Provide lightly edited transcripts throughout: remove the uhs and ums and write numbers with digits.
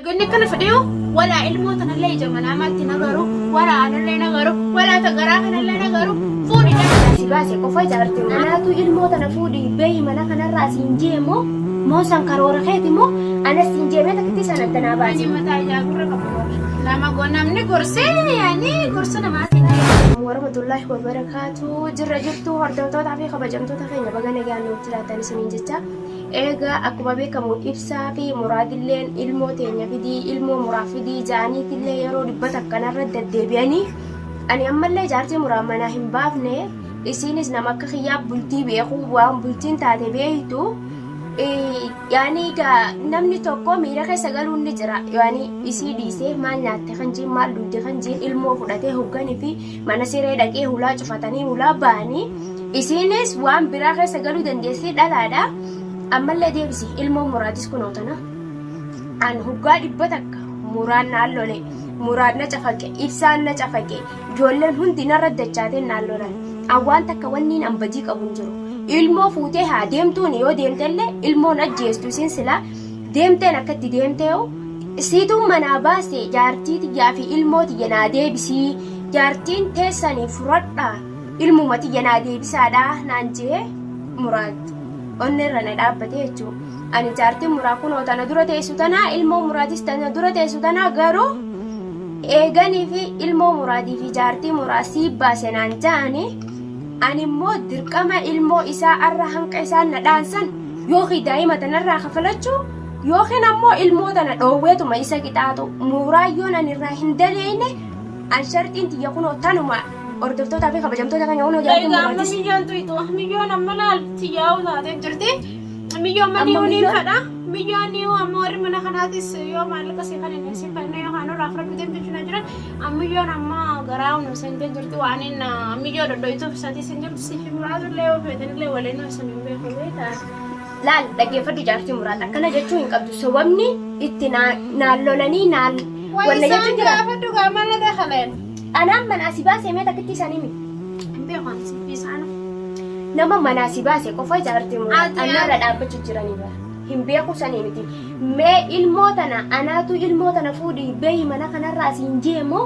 Egaa akkana fedheeyo walaa ilmoo tanallee ija manaamaatti nagaru, walaa anallee nagaru, walaa ta garaa kanallee nagaru, fuudhi dhala. Si baase qofa jaarti manaatu ilmoo tana fuudhi bahi mana kanarraa siin jee moo moo san karoora keeti moo anas siin jee mee takkitti san adda naa Ani baasi. mataa ijaa gurra qabu warra. Nama go namni gorsee yaani gorsa namaatiin. Warahmatullahi wabarakaatu jirra jirtu hordoftootaa fi kabajamtoota keenya baga nagaan nuuf jiraattan isiniin jecha. Eegaa akkuma beekamu Ibsaa fi Muraadilleen ilmoo teenya fidii ilmoo Muraa fidii ja'aniitillee yeroo 100 narra deddeebi'anii ani ammallee jaartii Muraa manaa hin baafne isiinis nama akka kiyyaa bultii beeku waan bultiin taate beektu yaani egaa namni tokko miira keessa galuun ni jira yaani isii dhiisee maal nyaatte kan jiin maal dhugde kan jiin ilmoo fudhatee hogganii fi mana siree dhaqee hulaa cufatanii hulaa ba'anii isiinis waan biraa keessa galuu dandeessi dhalaadha. Ammallee deebisi ilmoo muraadis kunoo tana. An hoggaa 100 muraan naan lole muraan na cafaqe ibsaan na cafaqe ijoolleen hundi narra dachaateen naan lolan. An waan takka wanniin an badii qabu hin jiru. Ilmoo fuutee haa deemtuun yoo deemtellee ilmoon ajjeestu isin silaa deemteen akka itti deemteeyu siituu manaa baase jaartii tiyyaa fi ilmoo tiyya naa deebisii jaartiin teessanii furadhaa ilmuma tiyya naa deebisaadha naan jee muraad onnee irra na dhaabbate jechuu ani jaartiin muraa kunoo tana dura teessu tanaa ilmoo muraadis tana dura teessu tanaa garuu eeganii fi ilmoo muraadii fi jaartii muraa sii baase naan ja'anii ani immoo dirqama ilmoo isaa arra hanqa isaan na dhaansan yookiin daa'ima tanarraa kafalachuu yookiin ammoo ilmoo tana dhoowweetuma isa qixaaxu muuraayyoon ani irraa hin daleeyne an sharxiin tiyya kunoo tanuma hordoftootaa fi kabajamtoota keenya kunoo jaartiin Egaa amma muraadis miyyoon tuyxu miyyoon amma laal tiyyaa'uu taatee jirti. Miyyoon Amma amma ni miyyoon? fedha. Miyyoon ni amma warri mana kanaatis yoo maallaqa si kan inni si fedha yookaan irraa fudhatu deemtu jechuudha jiran. Miyyoon amma garaa nu seentee jirti waan inni miyyoo dhodhoytuuf isatis hin jirtu si fi muraadullee yoo feetanillee waliin isin hin beeku beekaa. Laal dhaggeeffadhu jaartii muraad akkana jechuu hin qabdu sababni itti naan lolanii naan Waa wanna isaan jechuun jira. gaafadhu gaa mana dakaleen. Anaan manaa si baasee mee takkitti isaan himi. Hin beeku ani si fi isaan. Nama manaa si baase qofa jaartii muraad Ati anarra dhaabbachuu jiranii bara. Hin beeku sanii miti. Mee ilmoo tana anaatu ilmoo tana fuudhi bahi mana kanarraa siin jee moo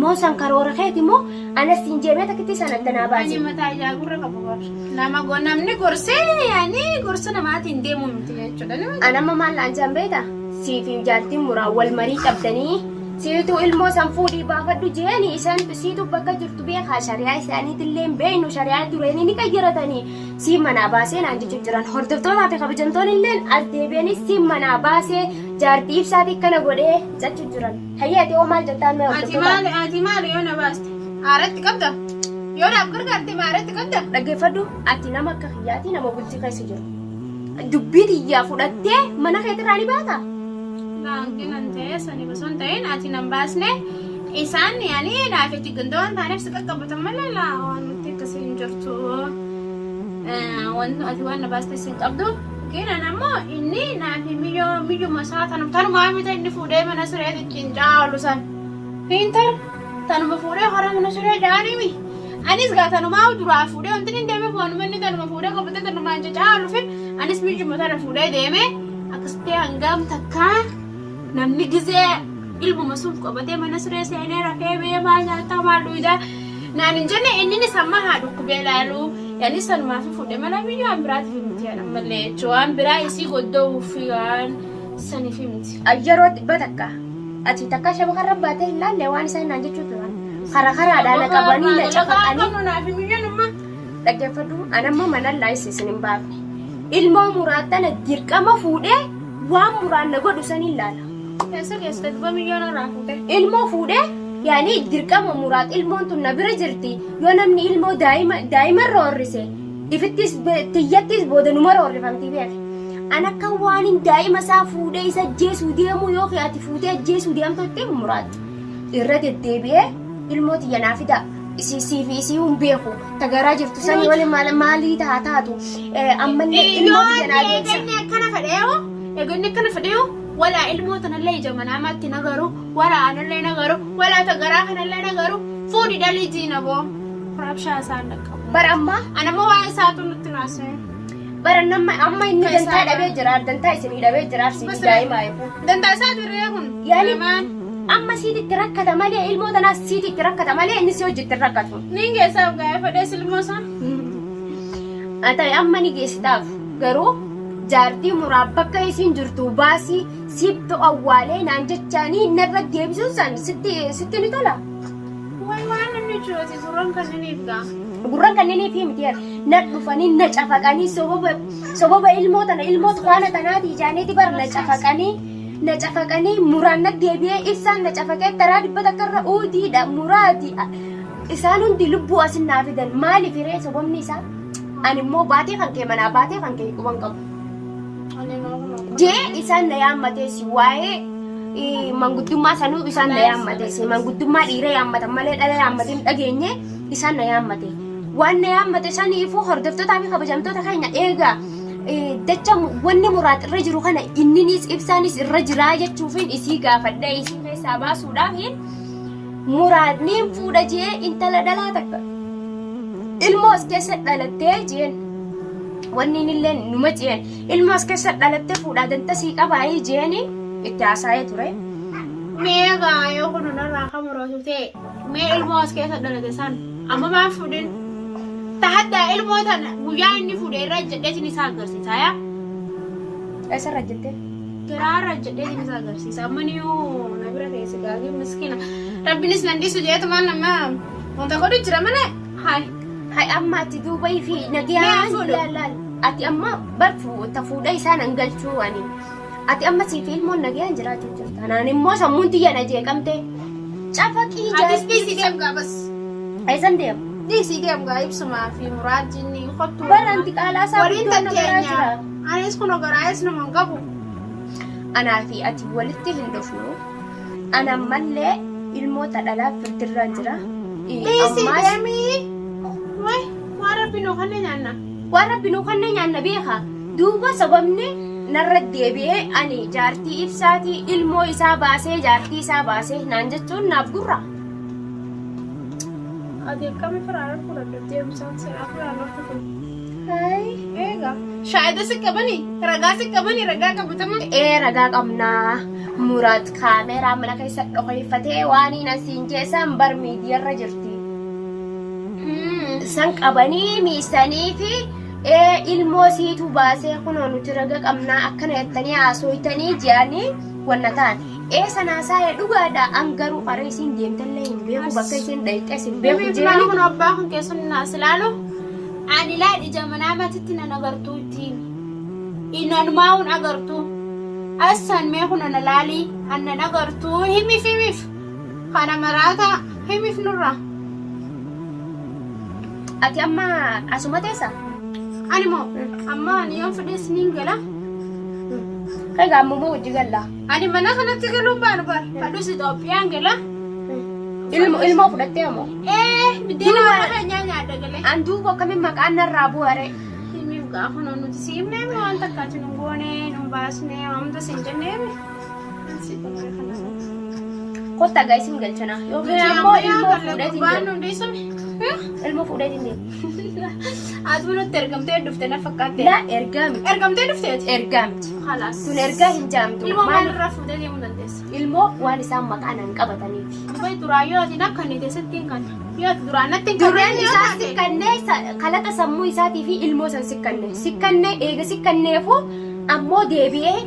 moo san karoora keeti moo anas siin jee mee takkitti isaan adda naa Ani baasi. mataa ijaa gurra qabu bar. Nama go namni gorsee yaani gorsa namaatiin deemu miti jechuudha. Nama An amma maal naan jaan beektaa? Sii fi jaartiin muraa wal marii qabdanii siitu ilmoo san fuudhii baafadhu jeeni isaan siitu bakka jirtu beekaa shari'aa isaaniitillee hin beeknu shari'aa dureenii ni qayyaratanii sii manaa baasee naan jechuu jiran hordoftootaa fi kabajamtoonni illeen as deebi'anii sii manaa baasee jaartii ibsaatii kana godhee jechuu jiran. Hayyee ati hoo maal jettaan mee Ati hordoftoota? maali ati maali yoo na baaste? Aaratti qabda? Yoo naaf gargaarte maaratti qabda? Dhaggeeffadhu ati nama akka kiyyaatii nama bultii keessa jiru. Dubbii tiyyaa fudhattee mana keetirraa ni baataa? Laankinan ta'ee sani osoo hin ta'in ati nan baasne isaan yaani naaf itti ganda waan taaneef si qaqqabatan malee laa waan nutti akkasii hin jirtu. Wanti ati waan na baaste sin qabdu. Ginan ammoo inni naaf miyyoo miyyuma isaa tanum tanumaa mita inni fuudhee mana sireetti ittiin caalu san. Hintar tanuma fuudhee hara mana siree jaaniimi. Anis gaa tanumaa duraa fuudhee wanti inni deemeef waanuma inni tanuma fuudhee qabatee tanumaan cacaaluuf anis miyyuma tana fuudhee deeme akkasitti hangaam takkaa namni gizee ilmuma sun qabatee mana siree seenee rafee bee maal nyaataa maal dhuydaa naan hin jenne inninis amma haa dhukkubee laaluu yaani sanumaaf fuudhe malee miyyoo waan biraatiif miti ammallee jechuun waan biraa isii godda'uuf waan saniif miti. Yeroo 100 ati takka shabakarra baatee hin laalle waan isaan naan jechuu turan. Kara karaadhaan na qabanii na cafaqanii. Dhaggeeffadhu anamma mana laayis isin hin baafne. Ilmoo muraattana dirqama fuudhee waan muraan na godhu saniin laala. Keessa keessa duba miyyoon irraa fuute. Ilmoo fuudhee yaani dirqama muraat ilmoon tun na bira jirti yoo namni ilmoo daa'ima daa'ima roorrise ifittis tiyyattis booda numa roorrifamti beeki. An akka waanin daa'ima isaa fuudhee isa ajjeesuu deemuu yookiin ati fuutee ajjeesuu deemtutti muraat irra deddeebi'ee ilmoo tiyya naa fidaa isii sii fi isii hin beeku ta garaa jirtu sanii waliin maal maalii taa taatu ammallee ilmoo tiyya naa deebisa. Eeganni akkana fedheeyo eeganni akkana fedheeyo walaa ilmoo tanallee ija manaamaatti nagaru walaa anallee nagaru walaa ta garaa kanallee nagaru fuudhi dhalii jiina boo rabshaa isaan dhaqqabu. Bara ammaa Anammoo waa isaatu nutti naasee. Bara nama amma inni Kan dantaa isaa dhabee jira dantaa isinii dhabee jira arsii Bas daa'imaa eegu. Dantaa isaa dirree kun. Jaani Namaan. amma siiti itti rakkata malee ilmoo tanaas siiti itti rakkata malee inni si hojii itti hin rakkatu. Niin geessaaf gaa'ee fedhees ilmoo isaa. Ati amma ni geessitaaf garuu jaartii muraa bakka isiin jirtu baasii sittu awwaalee naan jechaanii narra deebisuun san sitti sitti ni tola. Way waan namni jiruuti gurran kanniniif gaa. Gurran kanneenii fi miti na dhufanii na cafaqanii sababa sababa ilmoo tana ilmoo tukaana tanaati ijaaniiti bar na cafaqanii na cafaqanii muraan na deebi'ee ibsaan na cafaqee taraa 100 irra uudiidha muraati isaan hundi lubbuu asin naa fidan maaliif hiree sababni isaa ani immoo baatee kan kee manaa baatee kan kee quban qabu. Jee isaan na yaammateesi waa'ee manguddummaa sanuu isaan na yaammateesi manguddummaa dhiira yaammatan malee dhala yaammate hin dhageenye isaan na yaammate. Waan na yaammate saniifuu hordoftootaa fi kabajamtoota keenya eegaa dacha wanni muraat irra jiru kana inninis ibsaanis irra jiraa jechuufin isii gaafadhee isii keessaa baasuudhaaf muraad niin fuudha jee intala dhalaa takka ilmoo as keessa dhalattee jeen wanni illee numa jeen ilmoo as keessa dhalattee fuudhaa danta sii qabaayii jeeni itti haasa'ee ture. Mee egaa yoo kun narraa kan muratu ta'e mee ilmoo as keessa dhalate san amma maan fuudhin tahaddaa ilmoo tana guyyaa inni fuudhe irra jedheetiin isaa agarsiisa yaa. Eessarra jettee? Garaarra jedheetiin isa agarsiisa. Amma niyuu na bira teesse gaafii miskiina. Rabbinis nan dhiisu jeetumaan nama wanta godhu jira malee. Hayi. Hay amma ati duuba fi Mee nagayaan fuudhu. laal ati amma bar ta fuudha isaa nan galchuu ani. Ati amma siif ilmoon nagayaan jiraachuu jirta. Anaan immoo sammuun tiyya na jeeqamte. Cafaqii Atis jaartii. dhiisii deem gaa bas. Eessan deema? Dhiisii deem gaa ibsumaa fi muraajinni kottu. Bara anti qaalaa isaa Waliin guddoon na garaa tatteenya. jira. Anis kun garaayis nama hin qabu. Anaa fi ati walitti hin dhufnu. Ana ammallee ilmoota dhalaa firdirraan jira. Dhiisii Ammaas deemii. Way waan rabbi nuu kanne nyaanna. waan rabbi nuu kanne nyaanna beeka. Duuba sababni narra deebi'ee ani jaartii ibsaatii ilmoo isaa baasee jaartii isaa baasee naan jechuun naaf gurra. Ati akkami firaara fudhadhattee ibsaan seeraa firaara fudhatu. Hai. Eega. Shaayida si qabani ragaa si qabani ragaa qabatama. Ee ragaa qabnaa. Muraad kaameeraa mana keessa dhokeeffatee waan hin asiin jeesaan bar miidiyarra jirti. San qabanii miisanii fi ee ilmoo siitu baasee kunoo nuti raga qabnaa akkana jettanii haasooytanii je'anii wanna ta'an. Ee sanaa saayee dhugaadha an garuu karaa isiin deemtellee hin beeku bakka isiin dhayxes hin beeku Bibi jeeni. kun abbaa kun keessan naas ilaalu. Ani laal ija manaa matitti nan agartuu ittiin. Inanumaa hun agartuu. Assan mee kun ana laalii annan agartuu himif himif. Kana maraata himif nurra. Ati amma asuma teessa? Ani moo amma ani yoon fedhes niin gala. Egaa amma moo hojii galla? Ani mana kanatti galuun baanu bar. Fadhus Itoophiyaan gala. Ilmo ilmoo fudhattee moo? Ee biddeena warra keenyaa nyaadha galee. An duuba akkamiin maqaan narraa bu'are? Himiif gaafa nuti si himnee waan takkaatti nu goone nu baasne waan hunda si hin jenneemi. Kottaa gaa isin galchana. Yookiin ammoo ilmoo fuudheetiin Waan deema. nu dhiisume. Ilmoo fuudheetiin deema. Ati nutti ergamtee dhufte na fakkaatte. Laa ergaa miti. Ergamtee dhufteeti. Ergaa miti. Khalaas. Tun ergaa hin jaamtu. Ilmoo Maal maalirraa fuutee deemuu dandeessa? ilmoo waan isaan maqaa naan qabataniif. Dubai duraa yoo ati nakka ni keessatti hin kanne. Yoo ati duraan natti hin Duraan kanneen yoo isaa taate. sikkannee kalaqa sammuu isaatii fi ilmoo san sikkanne. Sikkanne eega sikkanneefu ammoo deebi'ee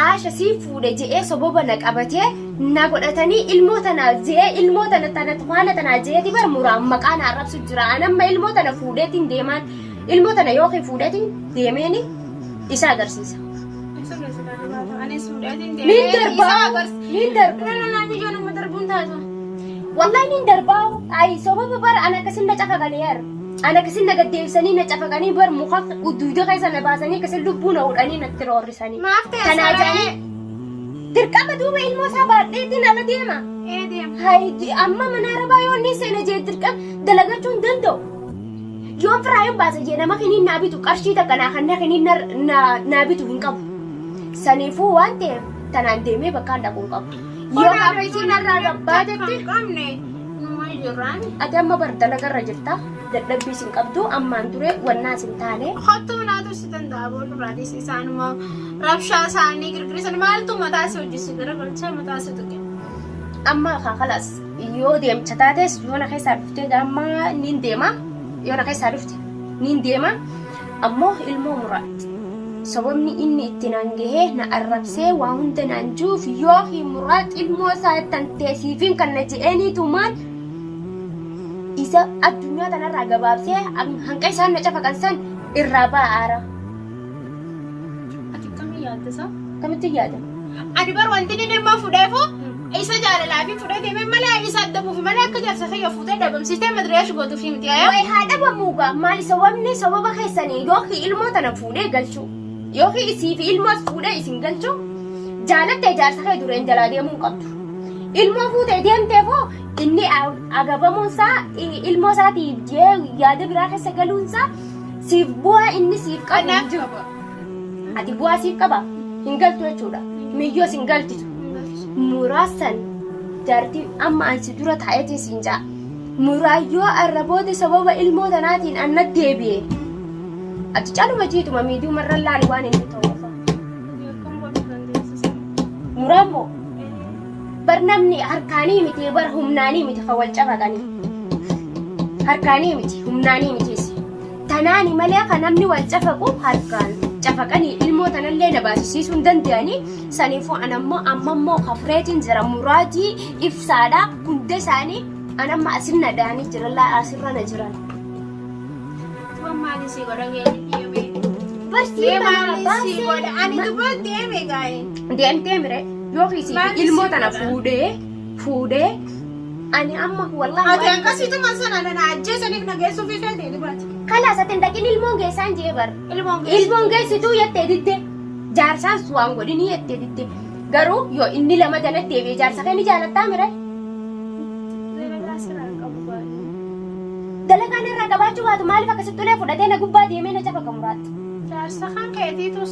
Aasha sii fuudhe je'ee soboba na qabatee na godhatanii ilmoo tana je'ee ilmoo tana tana tukaana tana je'eeti bar muraan maqaa na arrabsu jira. An amma ilmoo tana fuudheetiin deemaan ilmoo tana yookiin fuudheetiin deemeeni isa agarsiisa. Isa keessa darbaata. Anis fuudheetiin Niin deemee isa darbaa. agarsiisa. Niin darba. Na na na biyyoon amma darbuun taatu. Wallahi niin darbaa. Ay sobaba bara an akkasin na cafaqanii yar. An akkasin na gaddeebisanii na cafaqanii bar muka duuda keessa na baasanii akkasin lubbuu na hudhanii natti roorrisanii. Maaf ta'e Tanaa saree? jedhanii dirqama duuba ilmoo isaa baadheetiin ala deema. Ee deema. Hay amma mana arabaa yoo inni seene jee dirqama dalagachuu hin danda'u. Yoon firaa yoon baasa jee nama kiniin naa bitu qarshii takka naa kannee kiniin naa bitu hin qabu. Saniifuu waan ta'eef tanaan deemee bakkaan dhaquu hin qabu. Yoo gaafa isiin narraa gabbaatetti Kan qabne numa jirraan. ati amma bar dalagarra jirta. Dadhabbii isin qabdu ammaan ture wannaa isin taane. Kottuu naatu si danda'a boo nurraa dhiisi isaanuma rabshaa isaanii girgirisan maaltu mataa si hojjisi gara galchaa mataa si tuqe. Amma kaa kalaas yoo deemcha taates yoo na keessaa dhuftee gaamma niin deema yoo na keessaa dhufte niin deema ammoo ilmoo muraat sababni inni itti naan gahee na arrabsee waa hunda naan juuf yookiin muraat ilmoo isaa tan teesiifin kan na je'eeniitumaan isa addunyaa tanarraa gabaabsee hanqa isaan na cafaqan san irraa ba'a aara. Ati akkamiin yaadda isaa? Akkamitti yaada? Ani bar wanti inni ilmoo fuudheefu isa jaalalaa fi fuudhee deemee malee isa adda buufi malee akka jaarsa kiyya fuutee dhabamsiistee madriyash gootuuf miti ayaa. Wayi haa dhabamuu gaa maali sababni sababa keessanii yookiin ilmoo tana fuudhee galchuu yookiin isii fi ilmoos fuudhee isin galchuu jaalattee jaarsa kee dureen jalaa deemuu hin qabdu. Ilmoo fuutee deemteefoo inni agabamuun isaa ilmoo isaatiif jee yaada biraa keessa galuun isaa siif bu'aa inni siif qabu hin Kanaaf jiru. qaba. Ati bu'aa siif qaba hin galtu jechuudha. Miyyoos hin galchitu. Muraasan jaartii amma ansi dura taa'eetiin siin ja'a. Muraayyoo arra booda sababa ilmoo tanaatiin anna deebi'e. Ati caluma jiituma miidiyumarra laali waan inni ta'uufa. Muraan moo bar namni harkaanii miti bar humnaanii miti kan wal cafaqanii. Harkaanii miti humnaanii mitiis. Tanaani malee kan namni wal cafaqu harkaan cafaqanii ilmoo tanallee na baasisiisuu hin danda'anii saniifuu anammoo ammammoo kafreetiin jira muraadii ibsaadha hunda isaanii anamma asin na da'anii jira laa asirra na jiran. Tuba maali si godha geejitii mee? Barsii Mee manaa maali si godha? Ani baasee duba deeme gaa'e. deemtee mire yookiis Maali si ilmoo tana godha? fuudhee fuudhee ani amma wallaahi Ati waan akkasituma sana nana ajjeesaniif na geessuuf feete dubaati. Kalaas ati hin dhaqin ilmoon geessaan jee bar. Ilmoon geessu. Ilmoon geessituu jettee didde. Jaarsaan waan godhinii jettee didde. Garuu yoo inni lama danatti deebi'e jaarsa kee ni jaalattaa mire? Dalagaa sirraa qabu baay'ee. Dalagaan irraa qabaachuu baatu maaliif akkasitti ulee fudhatee na gubbaa deemee na cafaqa muraatti? Jaarsa kan keetiitu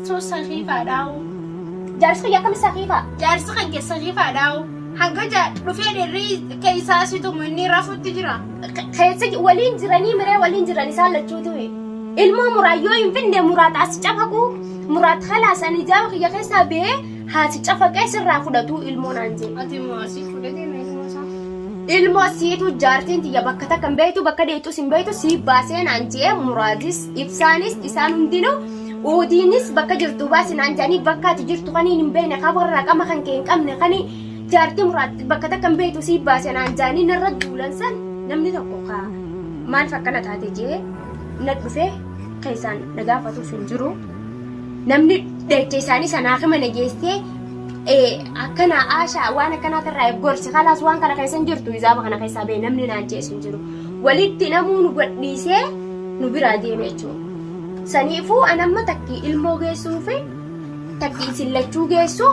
tu sakiifaadhaa'u. Jaarsi kiyya akkamitti sakiifaa? Jaarsi kan kee sakiifaadhaa'u. Hanga dhufee dhirri keessaa si tumu inni rafutti jira. Keessa waliin jiranii miree waliin jiran isaan lachuutu. Ilmoo muraat yoo hin finne muraat as cafaqu muraat khalaas ani jaaba kiyya keessaa ba'ee haasi cafaqee sirraa fudhatu ilmoo naan jee. Ati immoo asii fuudhee deemee ilmoo isaa. Ilmoo siitu jaartiin tiyya bakka takka hin beektu bakka deettus hin beektu sii baasee naan jee muraadis ibsaanis isaan hundinuu uudiinis bakka jirtu baasi naan jedhanii bakka ati jirtu kaniin hin beekne kabarraa qama kan kee hin qabne kanii jaartii muraad bakka takka hin beektu sii baase naan jedhanii narra duulan san namni tokko kaa maaliif akkana taate jee na dhufee keessaan na gaafatus hin jiru. Namni dheecha isaanii sanaa hima na geessee akkana aashaa waan akkanaatirraa gorsi kalaas waan kana keessa hin jirtu izaaba kana keessaa ba'e namni naan jees hin jiru. Walitti namuu nu gadhiisee nu biraa deeme jechuudha. Saniifuu anamma takki ilmoo geessuu fi takki isin lachuu geessuu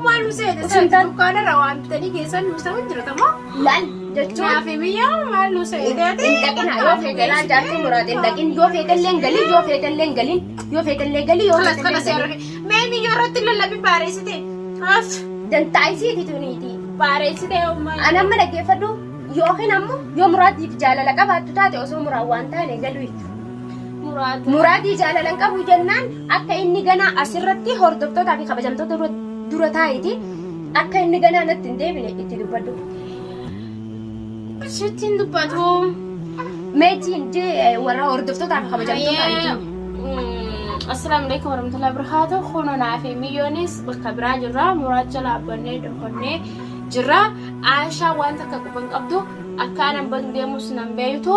Maal nu seete Isin tan- dukkaanarra waan bitanii geessan nu ta'u jirta moo? laal jechuun Naaf miyyoo maal nu seete ati? hin dhaqina yoo feete laal jaartii muraate hin dhaqin yoo feetellee hin galin yoo feetellee hin galin yoo feetellee galii yoo Kalas feetellee kalas hin galin. yaa Mee miyyoo irratti lallabi baareessite. Af Dantaa isiiti tuniiti. baareessite ummaa. Anamma dhaggeeffadhu yookiin ammoo yoo muraatiif jaalala qabaattu taate osoo muraan waan taane galuu itti. Muraata. Muraadii jaalala hin qabu jennaan akka inni ganaa asirratti hordoftootaa fi kabajamtoota dura taa'eeti akka inni ganaa natti hin deebine itti dubbadhu. Sitti hin dubbatu. Meetiin jee warra hordoftootaa fi kabajamtoota hin Assalaamu alaikum warahmatullahi wabarakatuh. Kunoo naa fi miyyoonis bakka biraa jirra. Muraad jala abbannee dhokonnee jirra. Aashaa waan takka quban qabdu akka anan ban deemus nan beektu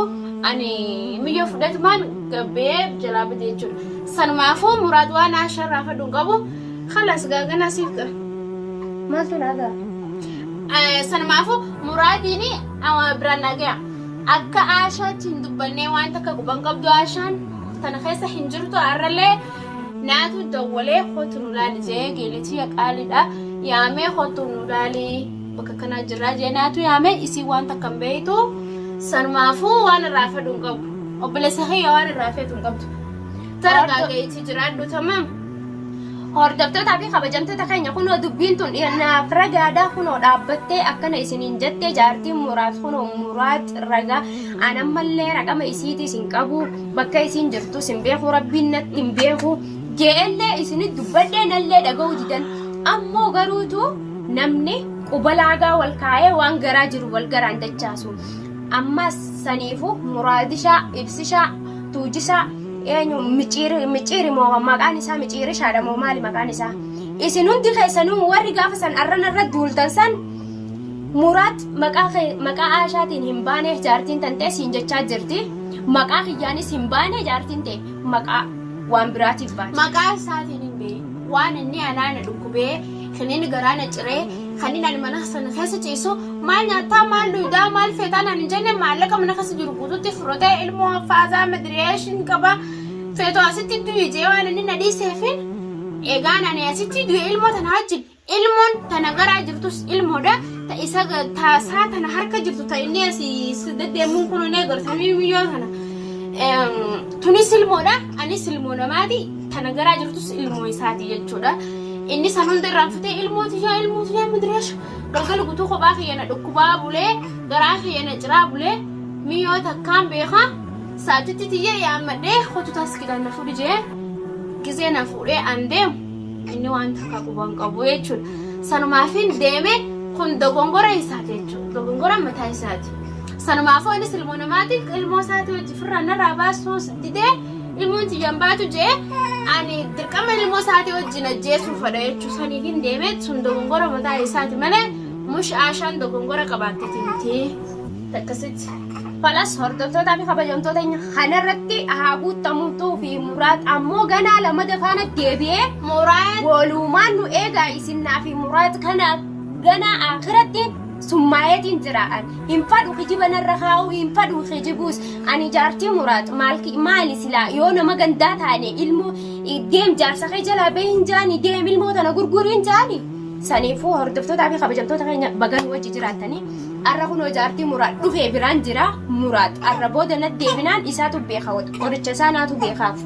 ani miyyoo fudhatumaan gabbee jalaa bite jechuudha. Sanumaafuu muraad waan Aashaa irraa fedhu hin qabu. Kalas gaagana siif ga'a. Maaltu naa ga'a? Sanumaafuu muraadiin biraan naa ga'a. Akka Aashaatti hin dubbannee waan takka quban qabdu Aashaan tana keessa hin jirtu har'allee naatu dawwalee kootu nu laali jee geeletii qaaliidha yaamee kootu nu laali bakka kanaa jirraa jee naatu yaamee isii waan takka hin beektu sanumaafuu waan irraa fedhu hin qabu obboleessa kiyya waan irraa fedhu hin qabdu tara gaaga'iitii jiraadhu tamam. Hordoftootaa fi kabajamtoota keenya kunoo dubbiin tun naaf ragaadha kunoo dhaabbattee akkana isiniin jettee jaartiin muraat kunoo muraat ragaa an ammallee raqama isiitiis hin qabu bakka isiin jirtus hin beeku rabbiin natti hin beeku je'ellee isinit dubbadhee nallee dhaga'uu didan ammoo garuutu namni quba laagaa wal kaa'ee waan garaa jiru wal garaan dachaasu ammas saniifu muraadishaa ibsishaa tuujisaa eenyu micciiri micciiri moo maqaan isaa micciirishaadha moo maali maqaan isaa isin hundi keessanuu warri gaafa san arrana irra duultan san muraad maqaa kee maqaa aashaatiin hin baane jaartiin tantee siin jechaa jirti maqaa kiyyaanis hin baane jaartiin tee maqaa waan biraatiif baate. Maqaa isaatiin hin beeku. Waan inni anaa na dhukkubee, kan inni garaa na ciree, kan inni ani mana sana keessa ciisu, maal nyaattaa, maal dhuydaa, maal feetaa naan hin jenne maallaqa mana keessa jiru guututti fudhatee ilmoo faazaa madireeshin qaba. Feetoo asitti du'i jee waan inni na dhiiseefin egaan ani asitti du'e ilmoo tana wajjin Ilmoon tana garaa jirtus ilmoodha. Ta isa ta isaa tana harka jirtu ta inni asii si deddeemuun kun ni agartanii miyyoo tana. Tunis ilmoodha. Anis ilmoo namaati. Tana garaa jirtus ilmoo isaati jechuudha. Inni san hunda irraanfatee ilmoo tiyyaa ilmoo tiyyaa madireesha. Galgala guutuu kophaa kiyya na dhukkubaa bulee garaa kiyya na ciraa bulee miyyoo takkaan beekaa saatitti tiyya yaammadhee kotu taaskidhaan na fudhi jee gizee na fuudhee an deemu. Inni waan takka quba hin qabu jechuudha. Sanumaafin deeme kun dogongora isaati jechuudha. Dogongora mataa isaati. Sanumaafuu innis ilmoo namaati ilmoo isaati wajji firraa narraa baasuus didee ilmoon tiyyaan baatu jee ani dirqama ilmoo isaatii wajjin ajjeesuu fedha jechuudha. Saniifin deeme sun dogongora mataa isaati malee mush aashaan dogongora qabaatteti miti. Akkasitti. Falas hordoftootaa fi kabajamtoota keenya kanarratti haa guuttamuutuu fi muraad ammoo ganaa lamada faana deebi'ee Muraad walumaan nu eegaa isinnaa fi muraad kana ganaa akiratti summaayeetiin jira an hin fadhu kijiba narra kaa'uu hin fadhu kijibuus ani jaartii muraad maali silaa yoo nama gandaa taane ilmoo deem jaarsa kee jalaa bahii hin jaani deem ilmoo tana gurgurii hin jaani saniifuu hordoftootaa fi kabajamtoota keenya baga nu wajji jiraattanii Arra kunoo jaartii Muraad dhufee biraan jira. Muraad arra booda natti deebinaan isaatu beeka qoricha isaa naatu beekaaf.